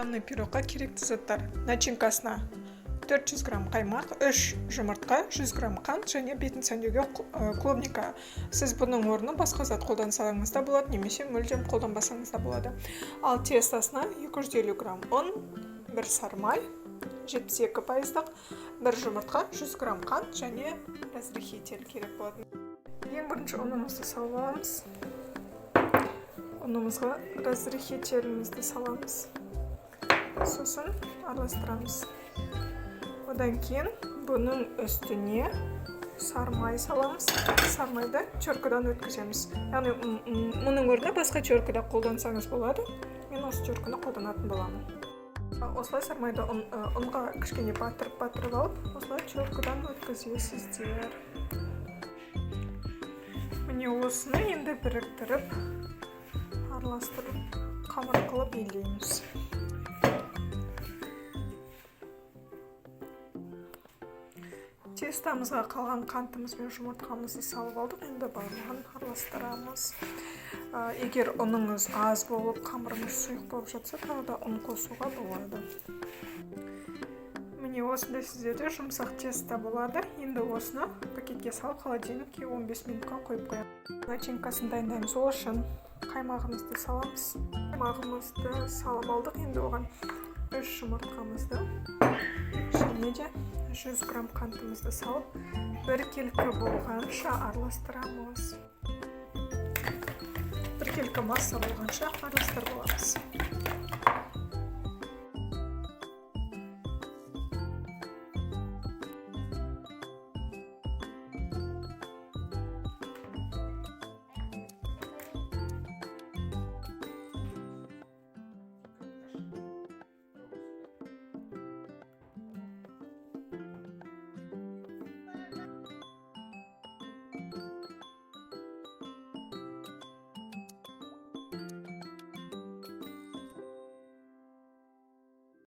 Главный пирогқа керекті заттар: начинкасына 400 грамм қаймақ, 3 жұмыртқа, 100 грамм қант және бетін сәндеуге клубника. Сіз бұның орнына басқа зат қолдансаңыз да болады немесе мүлдем қолданбасаңыз да болады. Ал тестосына 250 грамм ұн, бір сары май 72 пайыздық, бір жұмыртқа, 100 грамм қант және разрыхлитель керек болады. Ең бірінші ұнымызды салып аламыз. Ұнымызға разрыхлителімізді саламыз, сосын араластырамыз. Одан кейін бұның үстіне сары май саламыз. Сары майды теркадан өткіземіз, яғни мұның орнына басқа терка да қолдансаңыз болады. Мен осы терканы қолданатын боламын. Осылай сары майды ұнға кішкене батырып батырып алып, осылай теркадан өткізесіздер. Міне, осыны енді біріктіріп, араластырып, қамыр қылып илейміз. Тестамызға қалған қантымыз бен жұмыртқамызды салып алдық. Енді барлығын араластырамыз. Егер ұныңыз аз болып, қамырыңыз сұйық болып жатса, тағы да ұн қосуға болады. Міне, осындай сіздерде жұмсақ тесто болады. Енді осыны пакетке салып, холодильникке 15 минутқа қойып қоямыз. Начинкасын дайындаймыз. Ол үшін қаймағымызды саламыз. Қаймағымызды салып алдық. Енді оған 3 жұмыртқамызды және де 100 грамм қантымызды салып, біркелкі болғанша араластырамыз. Біркелкі масса болғанша араластырып аламыз.